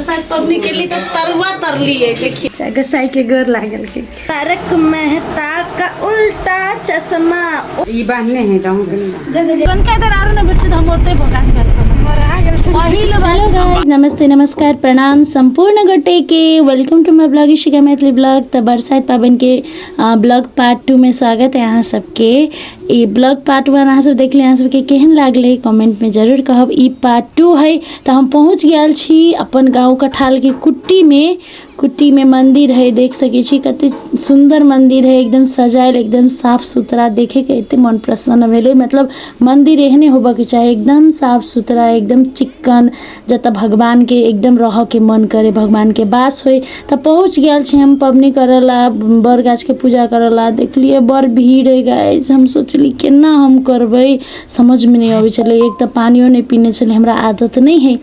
बरसात पबनी केली तऽ तरुआ तरलियै। देखिए, गोसाई के गोर लागल के। तारक मेहता का उल्टा चश्मा। ई बांधने है गाँव के। कनका इधर आरो ने भेटतै तऽ हम ओतै भोकास भेल पहिल। हेलो गाइस, नमस्ते, नमस्कार, प्रणाम संपूर्ण गोटे के। Welcome to my blog Ishika Maithili blog. तऽ बरसाइत पाबनि के ब्लॉग पार्ट 2 में स्वागत है अहाँ सबके। ई ब्लॉग पार्ट 1 अहाँ सब देखली, अहाँ सबके केहन लागलै कमेंट में जरूर कहब। ई पार्ट 2 है तऽ हम पहुँच गेल छी अपन गाँव कठाल के कुट्टी में। कुट्टी में मंदिर है, देख सकै छी कते सुंदर मंदिर है, एकदम सजायल, एकदम साफ सुथरा। देखे के एते मन प्रसन्न भेलै। मतलब मंदिर एहने होबऽ के चाही, एकदम साफ सुथरा, एकदम चिक्कन, जतऽ भगवान के एकदम रहऽ के मन करे, भगवान के वास होय। तऽ पहुँच गेल छी हम पबनी करऽ ला, बड़ गाछ के पूजा करऽ ला। देखलियै बड़ भीड़ है गाइस। हम सोचली केना हम करबै, समझ में नहि अबै छलै। एक तऽ पानियो नहि पीने छलै, हमरा आदत नहि है।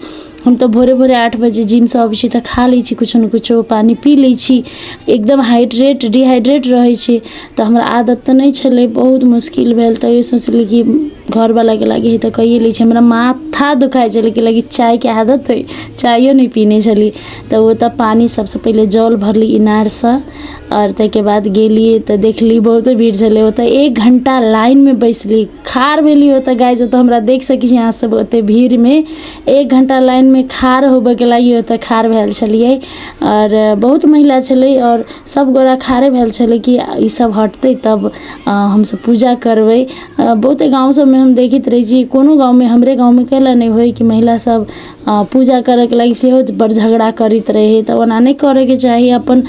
हम तऽ भोरे भोरे 8 बजे जिमसँ अबै छी तऽ खा लै छी किछो ने किछो, पानि पी लै छी, एकदम हाइड्रेट डिहाइड्रेट रहै छी। तऽ हमरा आदत तऽ नहि छलै, बहुत मुश्किल भेल। तैयो सोचली कि घरवलाके लागि हइ तऽ कैये लै छी। हमरा माथा दुखाइ छलै कि चायके आदत हइ, चायो नहि पीने छली। तऽ ओतऽ पानि सबसँ पहिले जल भरली इनारसँ आओर ताहिके बाद गेली तऽ देखली बहुते भीड़ छलै ओतऽ। 1 घण्टा लाइनमे बैसली, खाड़ भेली ओतऽ। गाइस, ओतऽ हमरा देख सकै छी अहाँ सब, ओते भीड़मे 1 घण्टा लाइनमे खाड़ होबऽके लागि ओतऽ खाड़ भेल छलियै। आओर बहुत महिला छलै आओर सब गोरा खाड़े भेल छलै कि ई सब हटतै तब हमसब पूजा करबै। बहुते गाँव सबमे हम देखैत रहै छी, कोनो गाँवमे, हमरे गाँवमे कैला नहि होइ कि महिला सब पूजा करैके लागि सेहो बड़ झगड़ा करैत रहै। तऽ ओना नहि करैके चाही। अपन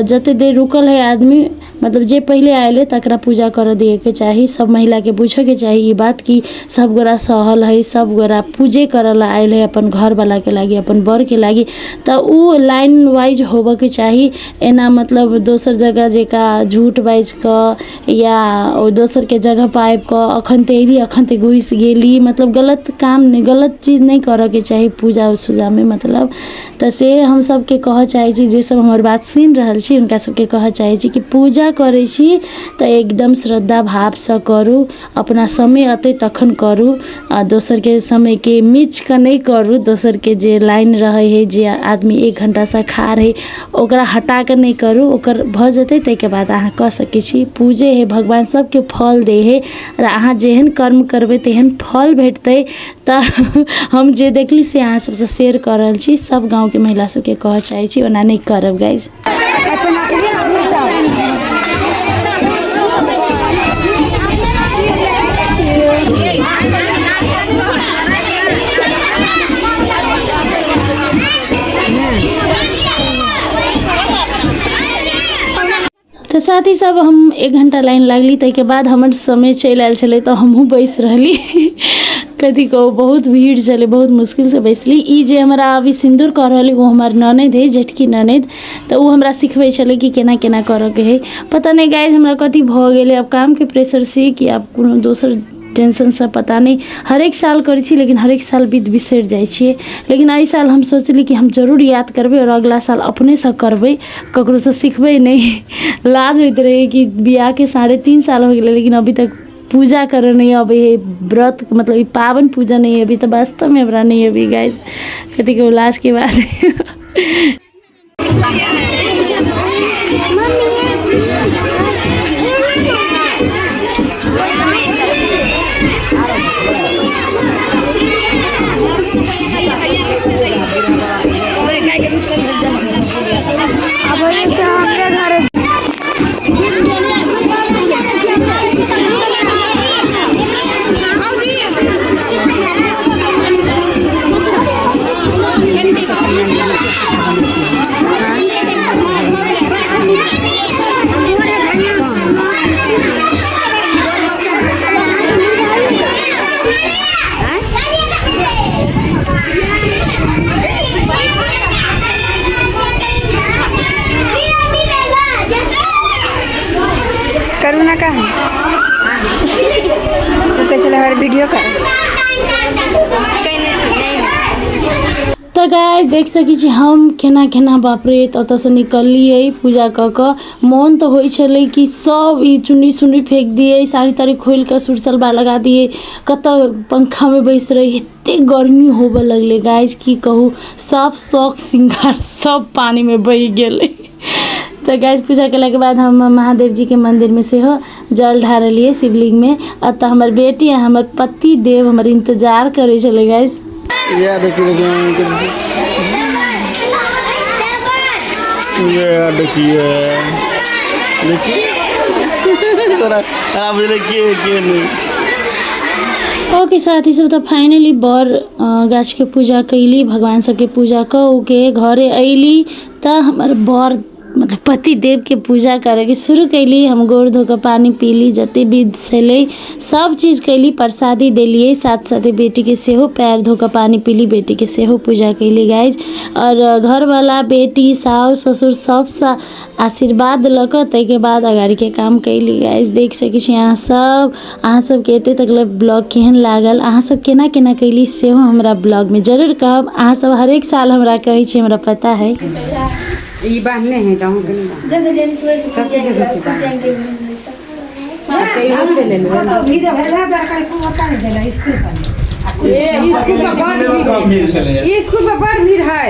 जते देर रुकल है आदमी, मतलब जे पहिले आयल है तकरा पूजा करऽ दियैके चाही। सब महिलाके बुझऽके चाही ई बात कि सब गोरा सहल है, सब गोरा पूजे करऽ ला आयल है अपन घरवलाके लागि, अपन बरके लागि। तऽ उ लाइन वाइज होबऽके चाही। एना मतलब दोसर जगह जकाँ झूठ बाजि कऽ या ओ दोसरके जगह पर आबि कऽ अखन तऽ अयली, अखन तऽ घुसि गेली, मतलब गलत काम नहि, गलत चीज नहि करऽके चाही पूजा सूजामे। मतलब तऽ से हम सबके कहऽ चाहै छी, जे सब हमर बात सुनि रहल छी हुनका सबके कहऽ चाहै छी कि पूजा करै छी तऽ एकदम श्रद्धा भावसँ करू, अपना समय अतै तखन करू आ दोसरके समयके मिच कऽ नहि करू। दोसरके जे लाइन रहै हइ, जे आदमी 1 घण्टासँ खाड़ हइ, ओकरा हटा कऽ नहि करू। ओकर भऽ जेतै ताहिके बाद अहाँ कऽ सकै छी। पूजे हइ, भगवान सबके फल दै हइ आओर अहाँ जेहन कर्म करबै तेहन फल भेटतै। तऽ हम जे देखली से अहाँ सबसँ शेयर कऽ रहल छी। सब गाँवके महिला सबके कहऽ चाहै छी, ओना नहि करब गाइज। तऽ साथी सब, हम 1 घण्टा लाइन लागली, ताहिके बाद हमर समय चलि आयल छलै तऽ हमहूँ बैसि रहली। कथी कहू, बहुत भीड़ छलै, बहुत मुश्किलसँ बैसली। ई जे हमरा अभी सिन्दूर कऽ रहल अइ ओ हमर ननदि अइ, जेठकी ननदि। तऽ ओ हमरा सिखबै छलै कि केना केना करऽके हइ। पता नहि गाइज, हमरा कथी भऽ गेलै आब, कामके प्रेशरसँ कि आब कोनो दोसर टेंशनसँ, पता नहि। हरेक साल करै छी लेकिन हरेक साल विध बिसरि जाइ छियै। लेकिन एहि साल हम सोचली कि हम जरूर याद करबै आओर अगिला साल अपनेसँ करबै, ककरोसँ सिखबै नहि। लाज होइत रहै कि बियाहके 3.5 साल हो गेलै लेकिन अभी तक पूजा करऽ नहि अबै हइ, व्रत मतलब ई पाबनि पूजा नहि अबै। तऽ वास्तवमे हमरा नहि अबै गाइस, कथी कहू, लाजके बात। करू ना का चले वीडियो कर। तऽ गाइस देख सकै छी हम केना केना बाप रे, तऽ ओतऽसँ निकललियै पूजा कऽ कऽ। मोन तऽ होइ छलै कि सब ई चुन्नी सुन्नी फेक दियै, साड़ी ताड़ी खोलि कऽ सूट सलवार लगा दियै, कतऽ पंखामे बैस रही, एतेक गर्मी होबऽ लगलै गाइस की कहू, सब शौक श्रृंगार सब पानिमे बहि गेलै। तऽ गाइस पूजा केलाके बाद हम महादेव जीके मन्दिरमे सेहो जल ढारलियै शिवलिंगमे। एतऽ हमर बेटी आ हमर पति देव हमर इन्तजार करै छलै गाइस। या देखिए देखिए ये देखिए देखिए तोरा तोरा बुझले के नहीं। ओके साथी सब, तऽ फाइनली बर गाछके पूजा कैली, भगवान सबके पूजा कऽ के घरे अयली। तऽ हमर बर मतलब पति देवके पूजा करैके शुरू कैली। हम गोर धो कऽ पानि पीली, जते विध छलै सब चीज कैली, प्रसादी देलियै, साथ साथे बेटीके सेहो पैर धो कऽ पानि पीली, बेटीके सेहो पूजा कैली गाइज। आओर घरवाला बेटी साउस ससुर सबसँ आशीर्वाद लऽ कऽ ताहिके बाद अगाड़ीके काम कैली गाइज। देख सकै छी अहाँ सब, अहाँ सबके एते तक ब्लॉग केहन लागल, अहाँ सब केना केना कैली सेहो हमरा ब्लॉगमे जरूर कहब। अहाँ सब हरेक साल हमरा कहै छी, हमरा पता है। ई बान्हने है तऽ अहूँके नहि बान्ह। सबके देखै छी बान्ह। कहियो चलि एलहुँ। ए, स्कूल पर बड़ भीड़ है। स्कूल पर बड़ भीड़ है।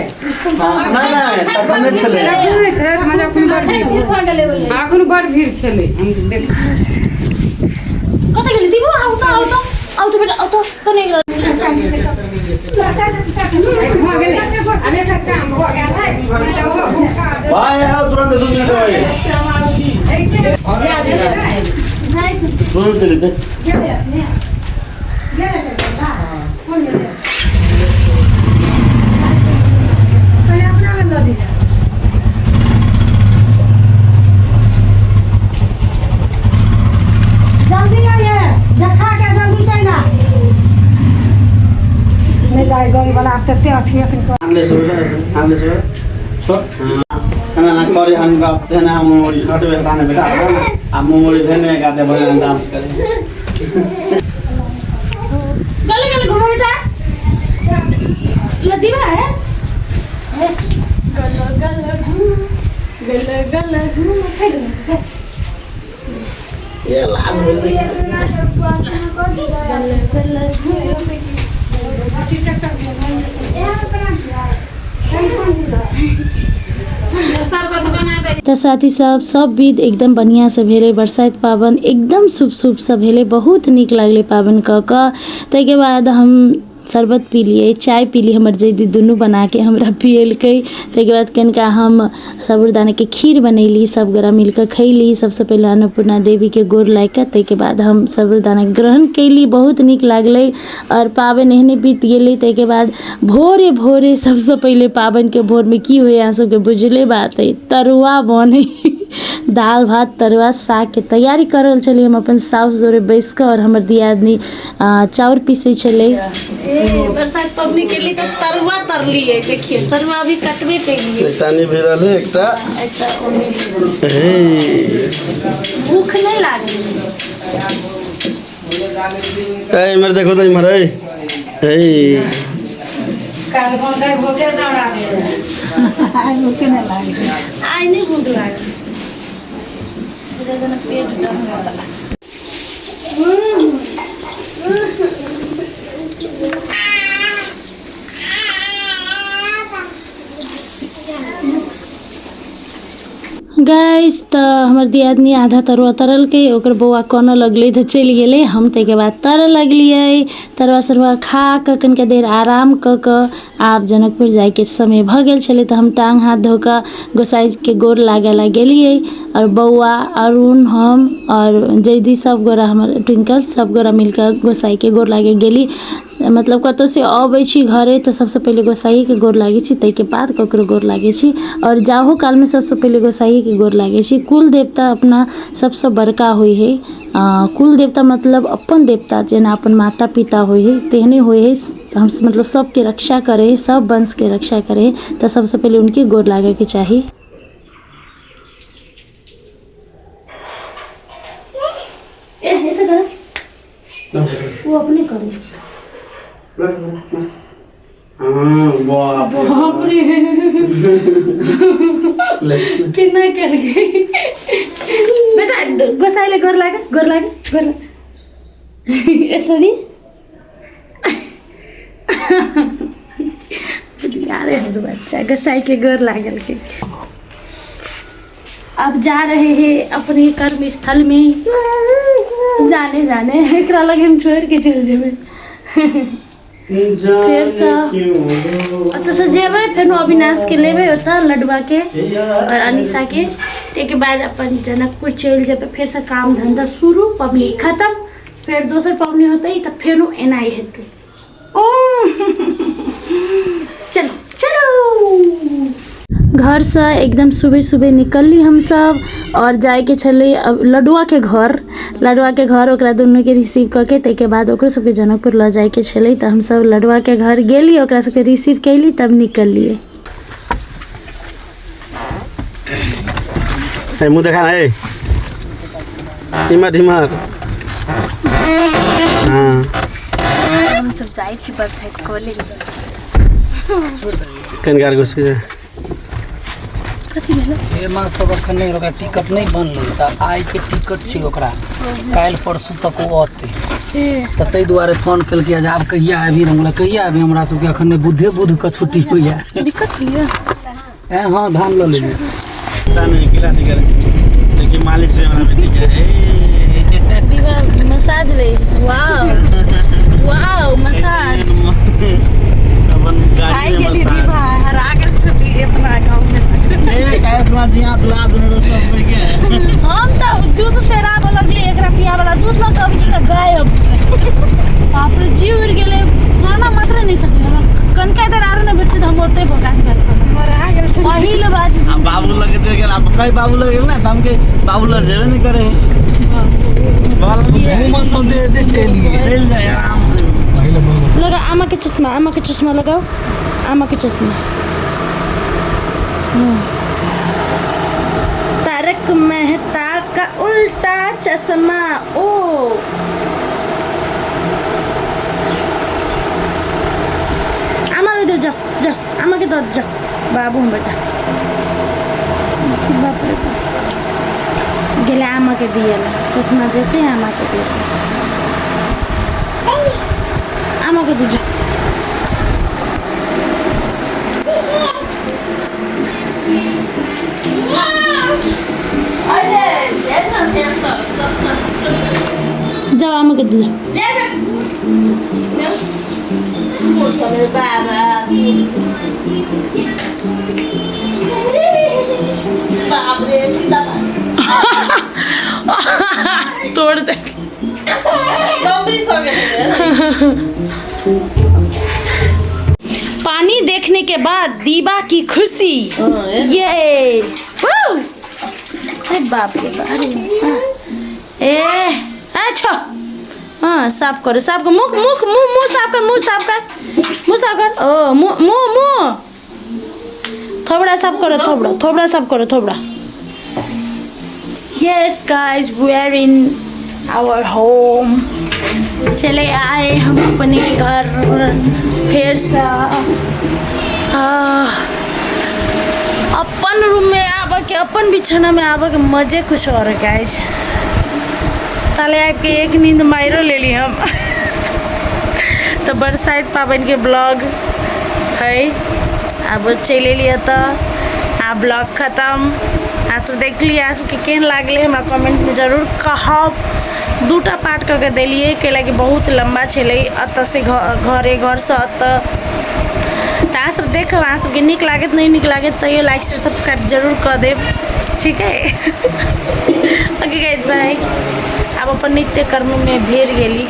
नहीं नहीं तखन नहि छलै। तखन नहि छलै, तऽ मतलब अखन बड़ भीड़। अखन बड़ भीड़ छलै। हम देख कतऽ गेली दीबू? आउ तऽ, आउ तऽ, आउ तऽ बेटा, आउ तऽ, कने गेल? भऽ गेलै। आब एकर काम भऽ गेल है। मतलब ओ भूखा भाई आओ तुरंत 2 मिनट भाई, तुरंत चले थे। जल्दी आइए, देखा के जल्दी चलि आ। नहि जाय गाड़ी वाला तते अथी अखन। आनले सो आनले सो छो ना ना करे हम बाप देना, हम मोरी हटबे हटाने बेटा आ मोरी धने गाते भजन डांस करे। गले गले घुमा बेटा, लदीवा है। गले गले घूम, गले गले घूम, ये लाज भेल। गले गले घूम। तऽ साथी सब, सब विध एकदम बढ़िआँसँ भेलै। बरसाइत पाबनि एकदम शुभ शुभसँ भेलै, बहुत नीक लागलै पाबनि कऽ कऽ। ताहिके बाद हम शरबत पीलियै, चाय पीली, हमर जैधी दुनू बनाके हमरा पिएलकै। ताहिके बाद कनिका हम साबुदानाके खीर बनैली, सब गोरा मिलकऽ खैली। सबसँ पहिले अन्नपूर्णा देवीके गोर लागि कऽ ताहिके बाद हम साबुदाना ग्रहण कैली, बहुत नीक लागलै। आओर पाबनि एहने बीत गेलै। ताहिके बाद भोरे भोरे सबसँ पहिले पाबनिके भोरमे की होइए अहाँ सबके बुझले बात अइ, तरुआ बनै। दालि भात तरुआ सागके तैयारी कऽ रहल छलियै हम अपन साउस जोरे बैस कऽ, आओर हमर दियादनी चाउर पीसै छलै। बरसात पबनी के लिए तऽ तरुआ तरलियै, देखिए तरुआ अभी कटबे केलियै। एकटा नहीं भी रहलै एकटा। एकटा ओने। हे भूख नहि लागलै। ए इमहर देखो तऽ इमहर, ए ए काल्हि भोरे भूखे दौड़ा देबै। आइ नहि भूख लागल, जेना पेट डहकता। गाइस तऽ हमर दियादनी आधा तरुआ तरलकै, ओकर बौआ कानऽ लगलै तऽ चलि गेलै। हम ताहिके बाद तरऽ लगलियै। तरुआ सरुआ खा कऽ कनिका देर आराम कऽ कऽ आब जनकपुर जाइके समय भऽ गेल छलै। तऽ हम टाँग हाथ धो कऽ गोसाइके गोर लागऽ लए गेलियै, आओर बौआ अरुण, हम आओर जैधी सब गोरा, हमर ट्विंकल सब गोरा मिलकऽ गोसाइके गोर लागे गेली। मतलब कतौसँ अबै छी घरे तऽ सबसँ पहिले गोसाइके गोर लागै छी, ताहिके बाद ककरो गोर लागै छी। आओर जाहो कालमे सबसँ पहिले गोसाइके गोर लागै छी। कुल देवता अपना सबसँ बड़का होइ है। कुल देवता मतलब अपन देवता, जेना अपन माता पिता होइ है तेहने होइ है। हम मतलब सबके रक्षा करै है, सब वंशके रक्षा करै है, तऽ सबसँ पहिले उनके गोर लागैके चाही। ऐसे करो, वो अपने करे। हाँ बाप रे। बाप रे। ले। केना केलकै बेटा गोसाइले गोर लाग, गोर लाग, गोर लाग यसरी। अरे हमर बच्चा गोसाई के गोर लागल के। अब जा रहे हैं अपने कर्म स्थल में। जाने जाने एकरा लगे हम छोड़ के चल जेबै। फेर से ओतऽ से जेबै, फेर अविनाश के लेबै ओतऽ, लडुआ के और अनिशा के। ताहिके बाद अपन जनकपुर चलि जेबै। फेर से काम धंधा शुरू, पबनी खत्म, फेर दोसर पबनी होतै तऽ फेरो एनाइ हेतै। ओ चलो चलो। घरसँ एकदम सुबह सुबह निकलली हमसब और जाइके छलै अब लडुआके घर। लडुआके घर ओकरा दुनूके रिसीव कऽ के ताहिके बाद ओकरो सबके जनकपुर लऽ जाइके छलै। तऽ हमसब लडुआके घर गेली, ओकरा सबके रिसीव कयली, तब निकललियै। ए मुँह देखा ना, ए इमर इमर। हाँ हम सब जाइ छी बरसाइत कॉलेज। कनकार घुस के एमा सब अखन नहि, ओकरा टिकट नहि बनलै तऽ आइके टिकट छै ओकरा, काल्हि परसू तक ओ अतै। तऽ ताहि दुआरे फोन केलकै जे आब कहिया आबी। हम बोला कहिया आबी, हमरा सबके अखन नहि बुधे बुध के छुट्टी होइया। दिक्कत होइया? हँ धान लऽ लेबै। नहीं किला नहीं करे, देखिए मालिश से हमरा बेटी के। ए दीवा मसाज ले। Wow wow massage. अपन गाड़ी आइ में गेली मसाज। दीवा हरा गेल छथि अपना गाँव में। ए काहे अपना जिया दुआ दुनु सब कोई के। हम तऽ दूध सेराबऽ लगली, एकरा पियाबऽ दूध लऽ कऽ अबै छी तऽ गायब। बाप रे, जीव उड़ि गेलै। खाना मात्र नहि सकलै। हमरा कनिका देर आरो नहि भेटतै तऽ हम ओतहि भकास भेल। हरा गेल छली। पहिल बात। आ बाबू लगे चलि गेल। आब कहीं बाबू लग गेल ना तऽ हम के बाबू लग जेबे नहीं करे। घूमल चलते एते चलि गेल। चलि जाए आराम से। लगा आमा के चश्मा, आमा के चश्मा लगाओ, आमा के चश्मा। तारक मेहता का उल्टा चश्मा। ओ आमा दो, जा जा आमा के दो, जा बाबू हमर जा। बाप रे बाप, गेलै आमा के दिए ला चश्मा। जेतै आमा के दिए, आमा के दो, जा। जाऊ आमा के दो, जा। बाबा बाप रे, सीधा तोड़ दे। लम्बी सके। पानी देखने के बाद दीवा की खुशी ये। वू! अरे बाप रे बाप, अरे ए अच्छा हाँ साफ करो, साफ कर मुख मुख मुंह मुंह साफ कर, मुंह साफ कर, मुंह साफ कर। ओ मुंह मुंह मुंह थोड़ा साफ करो, थोड़ा थोड़ा साफ करो, थोड़ा। Yes guys, we are in our home। चले आए हम अपने घर फिर से। अपन रूम में आबऽ के, अपन बिछौना में आबऽ के मजे कुछ और है गाइस। ताले आबि के एक नींद मारियो लेली हम। तऽ बरसाइत पाबनिके ब्लॉग है। आब चलि एलियै तऽ आब ब्लॉग खत्म। अहाँ सब देखलियै, अहाँ सबके केहन लागलै हमरा कमेंटमे जरूर कहब। दूटा पार्ट कऽ के देलियै कैलाकि बहुत लम्बा छलै। एतऽ से घरे, घरसँ एतऽ। तऽ अहाँ सब देखब, अहाँ सबके नीक लागत नहि नीक लागत तैयो लाइक शेयर सब्सक्राइब जरूर कऽ देब। ठीक है, ओके गाइस, बाय। आब अपन नित्य कर्ममे भिड़ गेली।